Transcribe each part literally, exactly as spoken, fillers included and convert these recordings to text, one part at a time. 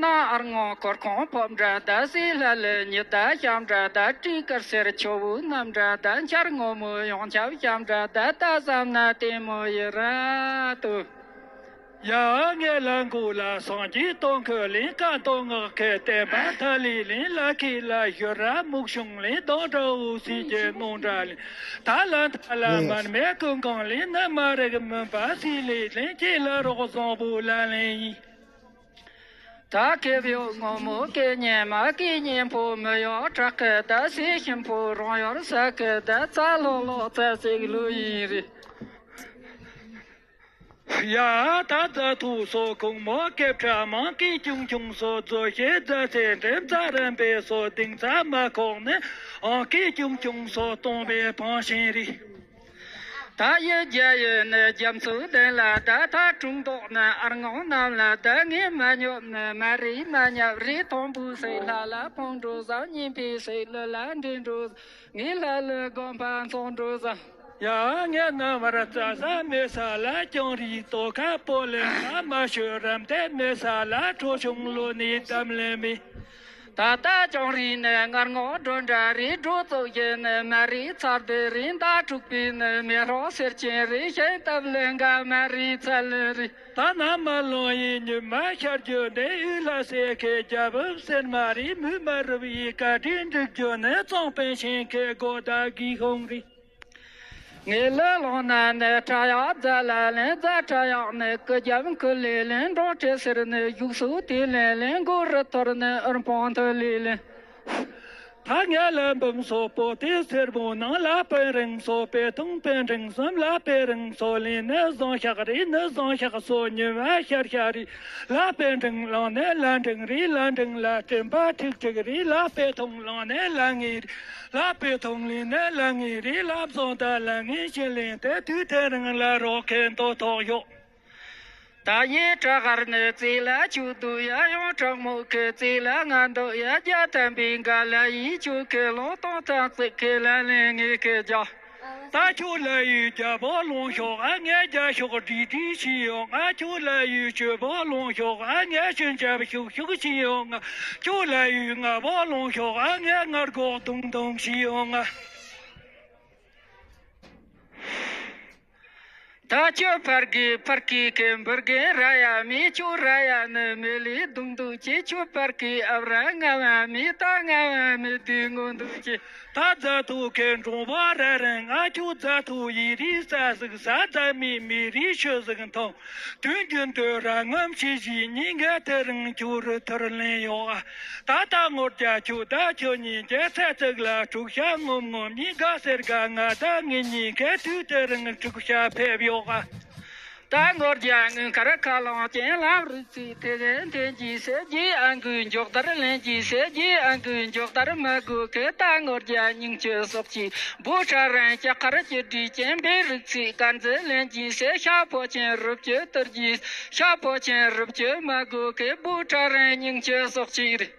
ནང་ཨར་ངོ་འཁོར་ཁང་ཕོབ་འདྲ་ད། སྲིད་ལྷ་ལ་ཉི་ཟླ་ཞབས་འདྲ་ད། སྤྲིན་དཀར་སེར་ཆུ་བོ་གནམ་འདྲ་ད། འཆར་སྔོན་མོ་ཡོངས་ཁྱབ་ཞབས་འདྲ་ད། ད་བསམ་ན་ལྟད་མོ་ཡི་ར་དུ། ཡ་ངའི་ལ་མགོ་ལ་སངས་རྒྱས་སྟོང་ཁུ་ལེན། བཀའ་དང་ངག་གི་བསྟན་པ་ཐ་ལི་ལེན། ལ་ཁི་ལ་ཞུ་ར་མུག་ཤོང་ལེན། དང་འདྲ་འུ་སི་གྱི་ནོང་འདྲ་ལེན། ད་ལ་ད་ལ་མར་མེ་ཀུན་གང་ལེན། ནི་མ་རིག་མུན་པ་སི་ལི་ལེན། ཁྱེད་ལ་རོགས་བཟང་པོ་ལ་ལེན་ཡིན། ད་སྐེ་བེའུ་སྔོན་མོ་སྐེ་གཉན་མ། སྐེ་གཉན་པོ་མི་གཡོག་བྲག་གི་ད། སེ་ཤིན་པོ་རང་ཡོར་ས་གི་ད། རྩ་ལོག་ལོག་རྩ་ཚིག་ལུ་ཡིན་རེད། ཡ་ད་རྫ་ཐུག་སོ་གུང་མོ་སྐེ་ཕྲ་མང་། སྐེ་ཆུང་ཆུང་སོ་རྫོ་ཤེ་རྫ་ཚེ་འདྲེན། རྫ་རམ་པའི་སོ་ལྡིང་རྩ་མ་ཁོག་ནི། ཨང་སྐེ་ཆུང་ཆུང་སོ་སྟོང་པའི་ཕང་ཤིང་རེད། ད་ཡི་རྒྱ་ཡི་ནི་རྒྱ་མཚོ་ལྡན་ལ་ད། ད་དྲུང་ཏོག་ནི་ཨར་ངོང་གནམ་ལ་ད། ངས་མ་ཉོབ་ནི་མ་རེད་མ་ཉབ་རེད། དང་པོའི་སྲས་ལྷ་ལ་ཕོངས་འགྲོ་བཟང་། གཉིས་པའི་སྲས་ཀླུ་ལ་འདྲེན་འགྲོ་བཟང་། ངའི་ལྷ་ཀླུ་དགོན་པ་འཚོགས་འགྲོ་བཟང་། ཡ་ངའི་རྣམ་པར་རྩྭ་ས་མེད་ས་ལ་སྤྱང་རིའི་ལྟོ་ཁ་སྤོ་ལེན་ས། མ་ཤོད་རམ་དེ་མེད་ས་ལ་ཁྲོ་ཆུང་ལོ་ནས་གཏམ་ལེན་མི། ད་ལྟ་སྤྱང་རིའི་ནི་ངར་ངོ་སྒྲོ་འདྲ་རེད། སྒྲོ་བཙོག་བཞི་ནི་མ་རེད་ཚར་དེ་རེད། མདའ་དྲུག་པའི་ནི་མེ་རོ་སེར་ཆེན་རེད། ཤིང་སྟབས་ལེན་འགའ་མ་རེད་ཚལ་རེད། ད་ནམ་མ་ལོང་ཡི་ཉི་མ་ཤར་རྒྱུ་ནི། འུ་ལ་སེ་ཁའི་རྒྱ་བུབ་སེར་མ་རེད། མུ་མ་རུབ་ཡི་བཀའ་དྲིན་འགྲིག་རྒྱུ་ནི། གཙང་པན་ཤིང་ཁའི་སྒོ་ད་གི་ཧོང་རེད། ངའི་ལ་ལོང་ན་ནི་བྲག་གཡག་རྫ་ལ་ལེན། རྫ་བྲག་གཡག་ནི་ཀི་རྒྱབ་ཁུ་ལེ་ལེན། འབྲོང་ཁྲི་སེར་ནི་བཞུགས་སུ་དེ་ལེན་ལེན། མགོ་རུ་ཐོར་ནི་ཨུར་འཕང་ཐུ་ལེ་ལེན། ད་ངའི་ལ་འབུམ་སོ་པོ་ཏི་སེར་པོ་ནང་། ལ་པན་རིང་སོ་པེ་ཐུང་པན་རིང་གསུམ། ལ་པན་རིང་སོ་ལེན་ནི་བཟང་ཤག་རེད། ནི་བཟང་ཤག་སོ་ཉི་མ་ཤར་ཤར་རེད། ལ་པན་རིང་ལང་ནི་ལ་འབྲིང་རེད། ལ་འབྲིང་ལ་སྤྲིན་པ་ཁྲིག་ཁྲིག་རེད། ལ་པེ་ཐུང་ལང་ནི་ལ་ངེ་རེད། ལ་པེ་ཐུང་ལེན་ནི་ལ་ངེ་རེད། ལ་བཟང་ད་ལ་ངེ་ཤི་ལེན་ཏེ་དུས་དེ་རིང་ལ་རོགས་ཁེ་འདོད་ཐོག་ཡོད། ད་ཡི་བྲག་དཀར་ནི་རྩེ་ལ་ཆུ་འདུག་ཡ། ཡང་བྲག་མོ་ཁའི་རྩེ་ལ་ང་འདུག་ཡ། རྒྱ་ཐམ་པའི་འགའ་ལ་ཡི་ཆུ་ཁའི་ལུང་སྟོང་ཐང་རྩེ་ཁའི་ལ་ལེན་ངེ་ཁའི་རྒྱ། ད་ཁྱོད་ལ་ཡུལ་རྒྱལ་པོ་ལོང་ཤོག་ཨ། ངས་རྒྱལ་ཤོག་བྲིས་བྲིས་ཤི་ཡོང་ང་། ཁྱོད་ལ་ཡུལ་ཆོས་པོ་ལོང་ཤོག་ཨ། ངས་ཤུན་ཆབ་ཤུག་ཤུག་ཤི་ཡོང་ང་། ཁྱོད་ལ་ཡུལ་ང་པོ་ལོང་ཤོག་ཨ། ངས་ངར་གོག་དུང་དུང་ཤི་ཡོང་ང་། ད་ཁྱོད་ཕར་གི་ཕར་གི་གི་འབུར་གི་ར་ཡ་མི། ཁྱོད་ར་ཡ་ནི་མི་ལི་དུང་དུ་ཆེ། ཁྱོད་ཕར་གི་ཨབ་ར་ང་བ་མི། ད་ང་བ་མི་དུས་ངོ་འདུག་ཆེ། ད་རྫ་ཐོག་གི་འབྲོང་བ་ར་རིང་ང་། ཁྱོད་རྫ་ཐོག་ཡི་རི་ས་ཟིག་ས། རྫ་མི་མི་རི་ཆུ་ཟིག་འཐུང་། དུས་རྒྱུན་དུ་ར་ངམ་ཤི་ཞིག་ཉིན་འགའ་དེ་རིང་ཁྱོད་རུ་ཐུར་ལེན་ཡོག་ཨ། ད་ད་ངོར་རྒྱ་ཁྱོད་ད་ཁྱོད་ཉིན་གྱི་ཚེ་ཚིག་ལ་དྲུག་ཤ་ངོམ་ངོམ་ཉིན་འགའ་ཟེར་ག་ང་ད་ངེད་གཉིས་ཀའི་དུས་དེ་རིང་དྲུག་ཤ་ཕེབས་ཡོག་ཨ། ད་ངོར་རྒྱ་ངུ་མཁར་ཁ་ལོང་ཅན་ལམ་རིག་ཚིག་དེ་གའི་འཐེན་གྱིས་སེ་རྒྱའི་ཨ་འགུའི་མགྱོགས་དར་ལེན་གྱིས་སེ་རྒྱའི་ཨ་འགུའི་མགྱོགས་དར་མ་དགོས་ཁེ། ད་ངོར་རྒྱ་སྙིང་ཆོས་སོགས་ཀྱི་བུ་ཁྲ་རན་ལྕགས་མཁར་གྱི་སྒྲིག་ཅན་པའི་རིག་ཚིག་དཀར་མཛེས་ལེན་གྱིས་སེ་ཤ་ཕོ་ཆེན་རུབ་ཀྱི་དུར་གྱིས་ཤ་ཕོ་ཆེན་རུབ་ཀྱི་མ་དགོས་ཁེ། བུ་ཁྲ་རན་སྙིང་ཆོས་སོགས་ཀྱི་རིག་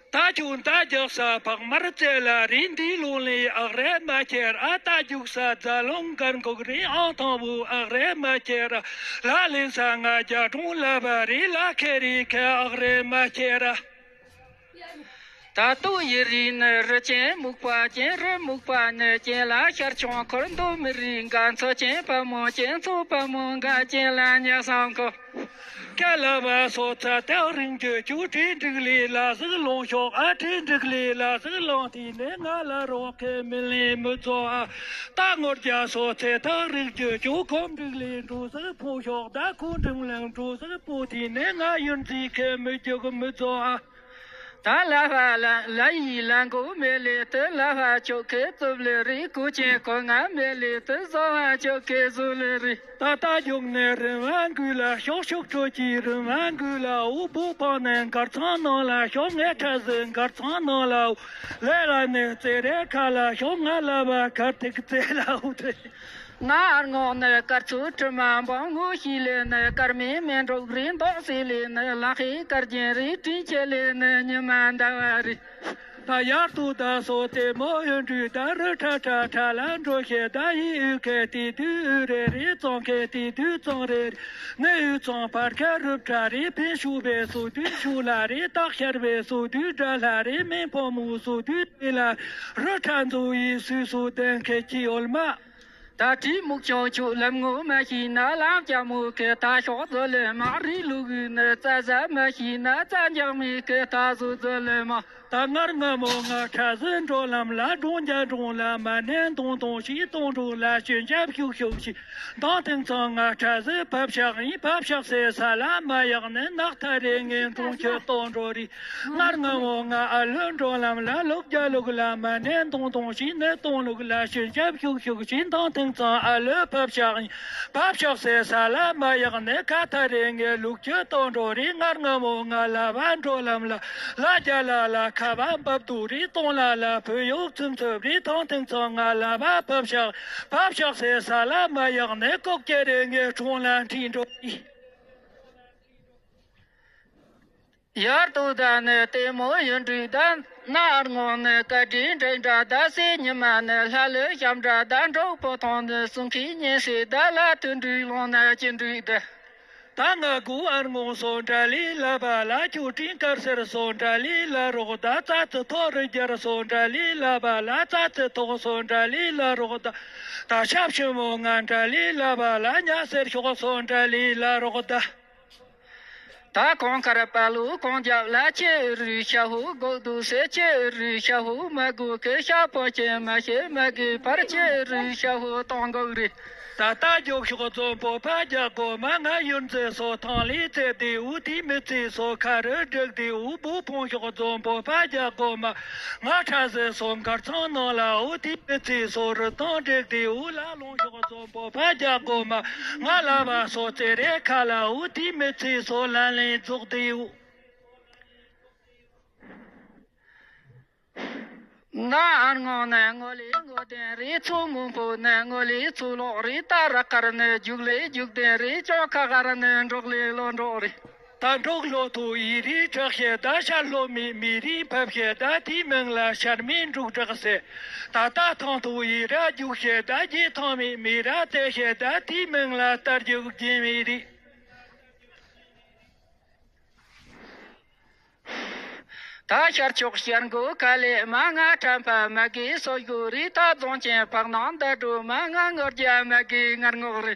ད་ཁྱོད་ད་རྒྱག་ས་བག་དམར་རྩེ་ལ་རེད། འདི་ལུང་ལས་ཨག་རེ་མ་ཁྱེར་ཨ། ད་རྒྱུག་ས་རྫ་ལུང་སྒར་འགུག་རེད། ཨང་དང་བོ་ཨག་རེ་མ་ཁྱེར་ཨ། ལ་ལེན་ས་ང་རྒྱ་གྲོང་ལ་བ་རེད། ལ་ཁེ་རེ་ཁེ་ཨག་རེ་མ་ཁྱེར་ཨ། ད་ལྟོ་ཡི་རི་ནི་རི་ཅན་སྨུག་པ་ཅན། རི་སྨུག་པ་ནི་ཅན་ལ་ཤར་ཆུང་འཁོར། མདོ་མི་རི་འགའ་མཚོ་ཅན་པ་མོ་ཅན། མཚོ་པ་མོ་འགའ་ཅན་ལ་ཉ་སང་ཁོ། ཀ་ལ་བ་སོ་ཚ་ཏག་རིང་རྒྱུ་ཁྱོད་གྲི་འགྲིག་ལས་ལ་ཟིག་ལོང་ཤོག་ཨ། གྲི་འགྲིག་ལས་ལ་ཟིག་ལོང་དུས་ནས་ང་ལ་རོགས་ཁེ་མི་ལེན་མི་ཚོ་ཨ། ད་ངོར་རྒྱ་སོ་ཚེ་ཐག་རིག་རྒྱུ་ཁྱོད་ཁོམ་འགྲིག་ལས་འགྲོ་ཟིག་ཕོ་ཤོག་ད་ཁོ་འགྲིམ་ལེན་འགྲོ་ཟིག་ཕོ་དུས་ནས་ང་ཡུན་རྩིས་ཁེ་མི་རྒྱུག་མི་ཚོ་ཨ། ད་ལ་ཕ་ལ་ལ་ཡི་ལ་མགོ་མེ་ལེ་ཏི་ལ་ཕ་ཆོ་ཁེ་ཙུབ་ལེ་རི། ཀུ་ཅན་ཁོ་ང་མེ་ལེ་ཏི་ཟོ་ཕ་ཆོ་ཁེ་ཟུ་ལེ་རི། ད་ལྟ་རྒྱུག་ནས་རིན་བ་འགུལ་ལ་ཤོག་ཤོག་ཁྲོ་ཀྱི་རིན་བ་འགུལ་ལ། འུ་བུ་ཕང་ནས་མགར་ཚང་ནང་ལ་ཤོག་ངས་ཁྲ་ཟི་མགར་ཚང་ནང་ལ་འུ་ལེ་ལ་ནས་རྩེ་རེ་ཁ་ལ་ཤོག་ང་ལ་བ་ཁར་ཐིག་རྩེ་ལ་འུ་ཏེ། ང་ཨར་ངོགས་ནི་དཀར་ཚོའི་དྲི་མ་འབང་། ངོ་ཤེས་ལེ་ནི་དཀར་མེ་མེ་འབྲོག་རི། མདོག་སེ་ལེ་ནི་ལ་ཧེ་དཀར་རྒྱན་རི། དྲིན་ཆེ་ལེ་ནི་ཉི་མ་ཟླ་བ་རི། ད་ཡར་དུ་ད་སོ་དེ་མོ་ཡོན་འདྲུས་ད་རི་ཁྲ་ཁྲ་ཁྲ་ལ་འགྲོ་ཤེས་ད་ཡི་འུ་ཁེ་དེ་དུས་འུ་རེ་རེ་གཙང་ཁེ་དེ་དུས་གཙང་རེ་རེ་ནི་འུ་གཙང་ཕར་ཁ་རུབ་ཁྲ་རེ་ཕན་ཤུ་བེ་སུ་དུས་ཤུ་ལ་རེ་སྟག་ཤར་བེ་སུ་དུས་དགྲ་ལྷ་རེ་མེན་ཕོ་མུ་སུ་དུས་དེ་ལ་རི་ཁྲ་འཛུ་ཡི་སུ་སུ་དན་ཁེ་ཁྱི་ཡོལ་མ། ད་དྲིལ་མུག་ཆུང་ཆུང་ལམ་ངོ་མ་ཤེས་ན་ལམ་རྒྱ་མོ་གི་ད་ཤོག་ཟོ་ལེ་མ་རི་ལུག་གི་ནི་རྩ་ཟ་མ་ཤེས་ན་རྩ་འཇག་མི་གི་ད་ཟོ་ཟོ་ལེ་མ། ད་ངར་ང་མོ་ང་ཁྲ་ཟི་འགྲོ་ལམ་ལ་འགྲོང་རྒྱ་འགྲོང་ལ་མ་ནན་དོང་དོང་ཤི་དོང་འགྲོ་ལ་ཤི་འཇབ་ཤུག་ཤུག་ཤི་དང་ཐེངས་ཚང་ང་ཁྲ་ཟི་ཕབ་ཤག་ཡིན་ཕབ་ཤག་སེ་ས་ལ་མ་ཡག་ནི་ནག་ཐ་རེ་ངན་འགྲོང་ཁྱོད་དོང་འགྲོ་རི། ངར་ང་མོ་ང་ཨ་ལོ་འགྲོ་ལམ་ལ་ལོག་རྒྱ་ལུག་ལ་མ་ནན་དོང་དོང་ཤི་ནི་དོང་ལུག་ལ་ཤི་འཇབ་ཤུག་ཤུག་ཤི་དང་ཐེངས་ཚང་ཨ་ལོ་ཕབ་ཤག་ཡིན། བབ་ཤོག་སེ་ས་ལ་མ་ཡག་ནས་ཁ་ཐ་རེ་ངའི་ལུག་ཁྱོད་གཏོང་འགྲོ་རེ། ངར་ང་མོ་ང་ལ་བ་འགྲོ་ལམ་ལ་ལ་རྒྱ་ལ་ལ་ཁ་བ་འབབ་དུ་རེ། གཏོང་ལ་ལ་བོད་གཡོག་ཚུན་ཚོད་རེ། ཐང་ཐེངས་ཚང་ང་ལ་བ་བབ་ཤོག་བབ་ཤོག་སེ་ས་ལ་མ་ཡག་ནས་ལྐོག་གྱ་རེ་ངའི་གྲོང་ལ་འཁྲིད་འགྲོ་རེ། ཡར་དུ་ད་ནི་ལྟད་མོ་ཡོན་འདྲུས་ད་ན་ཨར་ངོ་ནི་ཀ་དྲིན་འདྲེན་འདྲ་ད་སེ་ཉི་མ་ནི་ལྷ་ལུ་ཤམ་འདྲ་ད་འབྲོག་པོ་ཐོང་ནི་སུང་ཁི་ཉེ་སེ་ད་ལ་དུ་འདྲུས་ལོང་ན་ཅི་འདྲུས་ད། ད་ང་གུ་ཨར་ངོ་སོ་འདྲ་ལི་ལ་བ་ལ་ཁྱུ་དྲིན་དཀར་སེར་སོ་འདྲ་ལི་ལ་རོག་ད་རྩ་ཚི་ཐོ་རི་རྒྱར་སོ་འདྲ་ལི་ལ་བ་ལ་རྩ་ཚི་ཐོག་སོ་འདྲ་ལི་ལ་རོག་ད། ད་ཤབ་ཤི་མོ་ང་འདྲ་ལི་ལ་བ་ལ་ཉ་སེར་ཤོག་སོ་འདྲ་ལི་ལ་རོག་ད། ད་གོང་དཀར་པ་ལུ་གོང་རྒྱབ་ལ་ཁྱེད་རུས་ཤ་ཧུ་དགོས་འདུག་སེ། ཁྱེད་རུས་ཤ་ཧུ་མ་དགོས་ཀི་ཤ་ཕོ་ཁྱེད་མ་ཤེས་མ་དགོས་པར་ཁྱེད་རུས་ཤ་ཧུ་གཏོང་དགོས་རེད། ད་ལྟ་རྒྱུག་ཤོག་འཛོམས་པོ་ཕ་རྒྱག་གོ་མ། ང་ཡུན་ཚེ་སོ་ཐང་ལི་ཚེ་དེའུ་དེ་མི་ཚེ་སོ་ཁ་རུ་འགྲིག་དེའུ་བུ་ཕོང་ཤོག་འཛོམས་པོ་ཕ་རྒྱག་གོ་མ། ང་ཁྲ་ཟེ་སོ་མགར་ཚང་ནང་ལ་འུ་དེ་མི་ཚེ་སོ་རུ་ཐང་འགྲིག་དེའུ་ལ་ལོང་ཤོག་འཛོམས་པོ་ཕ་རྒྱག་གོ་མ། ང་ལ་བ་སོ་ཚེ་རེ་ཁ་ལ་འུ་དེ་མི་ཚེ་སོ་ལ་ལེན་རྫོགས་དེའུ། ན་ཨར་ངོ་ནས་ངོ་ལི་ངོ་དན་རི་ཚུ་མུན་པོ་ནས་ངོ་ལི་ཚུ་ལོག་རི། ད་ར་ཀར་ནས་རྒྱུག་ལི་རྒྱུག་དན་རི་ཅོ་ཁ་གར་ནས་འབྲོག་ལི་ལོ་འབྲོག་རི། ད་འབྲོག་ལོ་ཐུ་ཡི་རི་དྲག་ཤེ་ད་ཤར་ལྷོ་མི་མི་རི་ཕབ་ཤེ་ད་དེའི་མིང་ལ་ཤར་མི་འབྲུག་དྲག་སེ། ད་ད་ཐང་ཐུ་ཡི་ར་རྒྱུག་ཤེ་ད་རྗེ་ཐང་མི་མི་ར་དེ་ཤེ་ད་དེའི་མིང་ལ་རྟ་རྒྱུག་རྗེ་མི་རི། ད་ཤར་ཕྱོགས་ཤར་མགོ་ཁ་ལེ་མ་ང་ཁྲམ་པ་མ་གི་སོ་གུ་རི། ད་རྫོང་ཆེན་བག་ནང་ད་འགྲོ་མ་ང་ངོར་རྒྱ་མ་གི་ངར་ངོག་རི།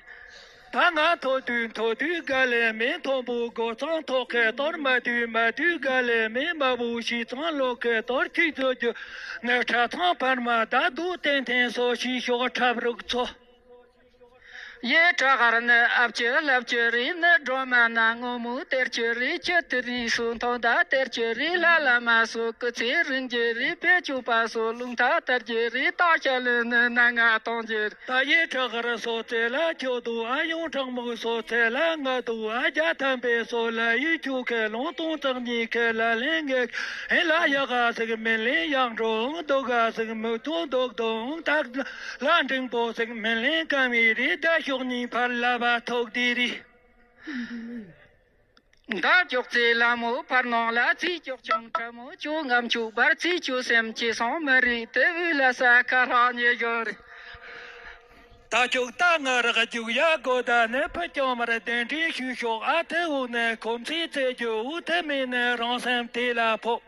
ད་ང་མཐོ་དུས་མཐོ་དུས་ག་ལེ་མེ་མཐོན་པོ་སྒོ་ཚང་ཐོག་ཁེ་གཏོར། མ་དུས་མ་དུས་ག་ལེ་མེ་མ་བུ་ཤི་ཚང་ལོ་ཁེ་གཏོར། ཁྱི་ཚོ་རྒྱུ་ནི་ཁྲ་ཚང་བར་མ་ད་དུ་ཏན་ཏན་སོ་ཤི་ཤོག་ཁྲབ་རུག་ཚོ། ཡེ་བྲག་དཀར་ནི་ཨབ་ཅི་ལབ་ཅི་རི་ནི་སྒྲོལ་མ་ན་སྔོན་མོ་སྟེར་ཅི་རི། ཁྱི་དི་རི་སུ་མཐོང་ད་སྟེར་ཅི་རི། ལ་ལ་མ་སུ་སྐུ་ཚེ་རིང་ཅི་རི། བེ་ཅུ་པ་སུ་རླུང་ཐ་དར་ཅི་རི། སྟག་ཤ་ལི་ནི་ན་ང་གཏོང་ཅི་རི། ད་ཡེ་བྲག་དཀར་སོ་ཚེ་ལ་ཁྱོད་དུ་ཨ་ཡོང་གྲང་མོ་སོ་ཚེ་ལ་ང་དུ་ཨ་རྒྱ་ཐམ་པའི་སོ་ལ་ཡུལ་ཁྱུ་ཁེ་ལོང་སྟོང་ཙག་ཉིས་ཁེ་ལ་ལེན་ངེ་ཨེ་ལ་ཡག་ག་ཟིག་མིན་ལེན་ཡག་འགྲོ་འདུག་ག་ཟིག་མི་ཐུང་འདུག་དོང་ད། ལ་འབྲིང་པོ་ཟིག་མི་ལེན་ཀ་མི་རི་ད་ཤོག་གཉིས་ཕར་ལ་བ་ཐོག་དི་རི། ད་ཅོག་ཙེ་ལ་མོ་ཕར་ནང་ལ་ཚི་ཅོག་ཆུང་ཁྲ་མོ་ཅུ་ངམ་ཅུ་བར་ཚི་ཅུ་སེམས་ཅི་སོང་མི་རི་དེ་བུ་ལ་ས་ཁ་རག་ཉེ་ཡོད་རི། ད་ཅོག་ད་ང་རག་རྒྱུག་ཡ་གོ་ད་ནི་ཕུ་ཅོང་མར་གདན་འདྲེན་ཞུ་ཤོག་ཨ་ཐི་འུ་ནི་ཁོམ་ཚི་ཚེ་རྒྱུ་འུ་ཐི་མི་ནི་རང་སེམས་དེ་ལ་ཕོག་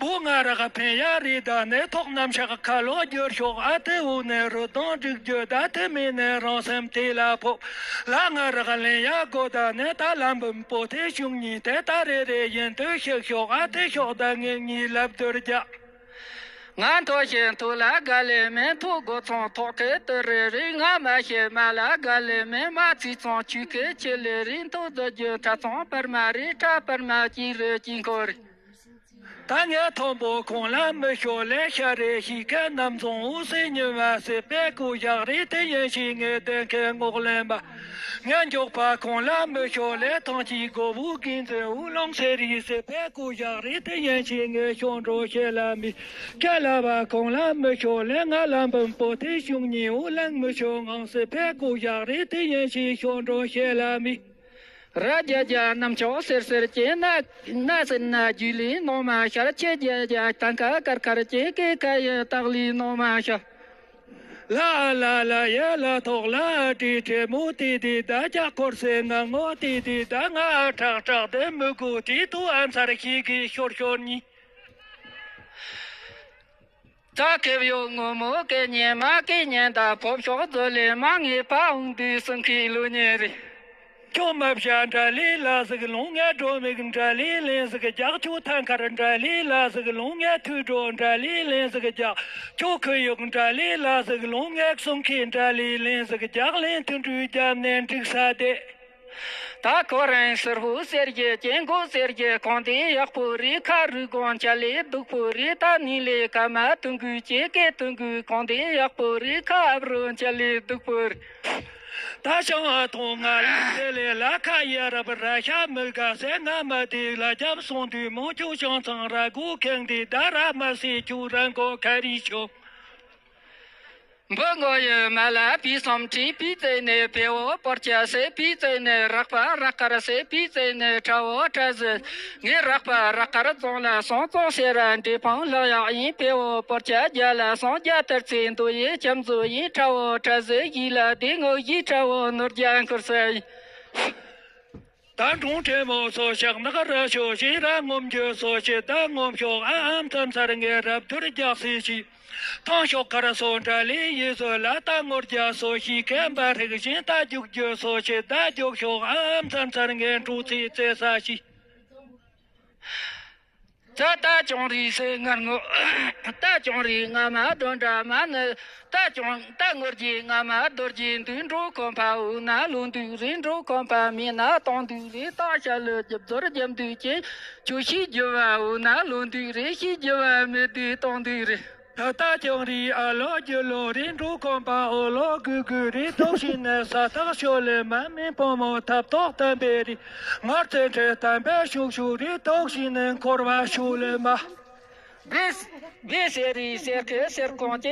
བུ་ང་རག་ཕན་ཡ་རི་ད་ནི་ཐོག་གནམ་ཤག་ཁ་ལོ་བསྒྱུར་ཤོག་ཨ་ཐི་འུ་ནི་རུ་དང་སྒྲིག་རྒྱུ་ད་ཐི་མི་ནི་རང་སེམས་དེ་ལ་ཕོག་ལ་ང་རག་ལེན་ཡ་གོ་ད་ནི་ད་ལམ་བུམ་པོ་ཐེ་གཞུང་གཉིས་དེ་ད་རེ་རེ་ཡིན་དུ་ཤིག་ཤོག་ཨ་ཐི་ཤོག་ད་ངེད་གཉིས་ལབ་བསྡུར་རྒྱག་ང་མཐོ་ཞིང་མཐོ་ལ་དགའ་ལེ་མེད། མཐོ་སྒོ་ཚང་ཐོག་ཁེ་ཏི་རེ་རེ། ང་མ་ཤེས་མ་ལ་དགའ་ལེ་མེད། མ་ཚིག་ཚང་ཆུ་ཁེ་ཆེ་ལེ་རེ། མཐོ་རྫ་རྒྱུ་ཁྲ་ཚང་པར་མ་རེ། ཁྲ་པར་མ་གྱི་རེ་གྱི་འཁོར་རེ། ད་ངས་མཐོན་པོ་ཁོང་ལ་མི་ཤོ་ལེ་ཤ་རེ་ཤི་ཁ་གནམ་ཚོང་འུ་སེ་ཉི་མ་སེ་པེ་ཀུ་ཞག་རེ་དེ་ཡན་ཤི་ངེ་དེ་ཁེ་ངོག་ལེན་པ། ངས་མགྱོགས་པ་ཁོང་ལ་མི་ཤོ་ལེ་ཐང་ཅི་གོ་བུ་གིན་ཛེ་འུ་ལོང་སེ་རི་སེ་པེ་ཀུ་ཞག་རེ་དེ་ཡན་ཤི་ངེ་ཤོང་འགྲོ་ཤེ་ལ་མི། ཁ་ལ་བ་ཁོང་ལ་མི་ཤོ་ལེ་ང་ལ་འབུམ་པོ་དེ་ཤུང་ཉི་འུ་ལང་མི་ཤོ་ངང་སེ་པེ་ཀུ་ཞག་རེ་དེ་ཡན་ཤི་ཤོང་འགྲོ་ཤེ་ལ་མི། ར་རྒྱ་རྒྱ་གནམ་ལྕགས་སེར་སེར་གྱི། སྣ་སྣ་སེར་སྣ་རྒྱུས་ལས་ནོ་མ་ཤར། ཆེ་རྒྱ་རྒྱ་ཐང་ཁ་དཀར་དཀར་གྱི། སྐེ་ཁ་ཡི་སྟག་ལས་ནོ་མ་ཤར། ལ་ལ་ལ་ཡ་ལ་ཐོག་ལ་དྲི་དྲི་མོ་དེ་དེ་ད་ཀྱག་འཁོར་སེ་ང་ངོ་དེ་དེ་ད་ང་ཁྲག་ཁྲག་དེ་མི་དགོས་དེ་དུ་ཨ་མཚར་ཤིག་གི་ཤོར་ཤོར་ཉི། ད་ཁེབས་ཡོད་ངོ་མོ་སྐད་ཉན་མ་སྐད་ཉན་ད་ཕོབ་ཤོག་ཛོ་ལེ་མ་ངའི་ཕ་འོང་དུས་སུ་མཁས་ལོ་ཉེ་རེད། ཁྱོད་མ་བྱ་འདྲ་ལི་ལ་ཟིག་ལོང་ངས་འགྲོ་མིག་འདྲ་ལི་ལན་ཟིག་རྒྱག་ཁྱོད་ཐང་ཁར་འདྲ་ལི་ལ་ཟིག་ལོང་ངས་ཐུག་འགྲོ་འདྲ་ལི་ལན་ཟིག་རྒྱག་ཁྱོད་ཁུ་ཡུག་འདྲ་ལི་ལ་ཟིག་ལོང་ངས་གསུང་ཁའི་འདྲ་ལི་ལན་ཟིག་རྒྱག་ལན་ཐུག་འགྲོའི་རྒྱབ་ནས་འགྲིག་ས་དེ། ད་ཁོ་རང་སེར་ཧུ་སེར་གྱི་སྐྱེ་མགོ་སེར་གྱི་གོང་དེ་ཡག་པོ་རི་ཁ་རུ་གོང་ཆ་ལེ་སྡུག་པོ་རི་ད་ནི་ལེ་ཀ་མ་ཐུང་གུ་ཅེ་ཀེ་ཐུང་གུ་གོང་དེ་ཡག་པོ་རི་ཁ་ཨབ་རུ་ཆ་ལེ་སྡུག་པོ་རི། ད་ཤང་ཨ་ཐོང་ང་ལི་དེ་ལེ་ལ་ཁ་ཡ་རབ་ར་ཤ་མི་དགའ་སེ་ང་མ་དེ་ལ་རྒྱབ་སོང་དུས་མོ་ཁྱོད་ཤང་ཚང་ར་གུ་ཁེང་དེ་ད་ར་མ་སེ་ཁྱོད་རང་གོ་ཁ་རི་ཤོག་འབུ་མགོ་ཡི་མ་ལ་པི་སོམ་ཁྲི་པི་ཙེ་ནེ་པེ་འོ་པོར་ཅ་སེ་པི་ཙེ་ནེ་རག་པ་རག་དཀར་སེ་པི་ཙེ་ནེ་ཁྲ་འོ་ཁྲ་ཟི། ངའི་རག་པ་རག་དཀར་རྫོང་ལ་སོང་ཙོང་སེ་ར་འདྲེ་ཕང་ལག་ཡག་ཡིན། པེ་འོ་པོར་ཅ་རྒྱ་ལ་སོང་རྒྱ་ཐར་ཚེ་མདོ་ཡི་ཁྱམས་བཟོ་ཡིན། ཁྲ་འོ་ཁྲ་ཟི་ཡི་ལ་དེ་ངོ་ཡི་ཁྲ་འོ་ནོར་རྒྱ་འཁོར་སེ་ཡིན། ད་འབྲོང་ཕྲེང་མོ་སོ་ཞག་ནག་ར་ཤོ་ཞིང་ར་ངོམ་རྒྱུ་སོ་ཞེ་ད་ངོམ་ཤོག་ཨ་ཨམ་ཚ་མཚར་ངའི་རབ་ཐུར་རྒྱག་སྲིད་ཞིག་ཐང་ཤོག་ཁར་སོ་འདྲ་ལི་ཡི་སོ་ལ་ད་ངོར་རྒྱ་སོ་ཞིག་ཁན་པ་རིག་བཞིན་ད་རྒྱུག་རྒྱུ་སོ་ཞེ་ད་རྒྱུག་ཤོག་ཨ་ཨམ་ཚ་མཚར་ངའི་འབྲོག་ཚིག་རྩེ་ས་ཞིག་ད་ད་ཅོང་རི་སེ་ངར་ངོ་། ད་ཅོང་རི་ང་མ་དོན་འདྲ་མ་ནི། ད་ཅོང་ད་ངོར་གྱི་ང་མ་རྡོར་གྱི་འདུས་འགྲོ་ཁོམ་པ་འུ་ན་ལོ་འདུས་རི་འགྲོ་ཁོམ་པ་མི་ན་སྟོང་འདུས་རི་ད་ཤ་ལུ་རྒྱབ་ཟོར་རྒྱབ་འདུས་ཀྱི་ཆུ་ཤི་རྒྱུ་བ་འུ་ན་ལོ་འདུས་རི་ཤི་རྒྱུ་བ་མི་འདུས་སྟོང་འདུས་རི། ད་ད་ཅོང་རི་ཨ་ལོ་རྒྱུ་ལོ་རི་འགྲོ་ཁོམ་པ་འོ་ལོ་གུ་གུ་རི་ཐོག་ཤི་ནས་ས་ཐག་ཤོ་ལེ་མ་མི་ཕོ་མོ་ཐབ་ཐོག་དམ་པའི་རི། ངར་ཚེ་ཁྲེ་དམ་པའི་ཤུག་ཤུག་རི་ཐོག་ཤི་ནས་འཁོར་བ་ཤུ་ལེ་མ། བེ་བེ་སེ་རི་སེར་ཁེ་སེར་ཁོང་ཅེ།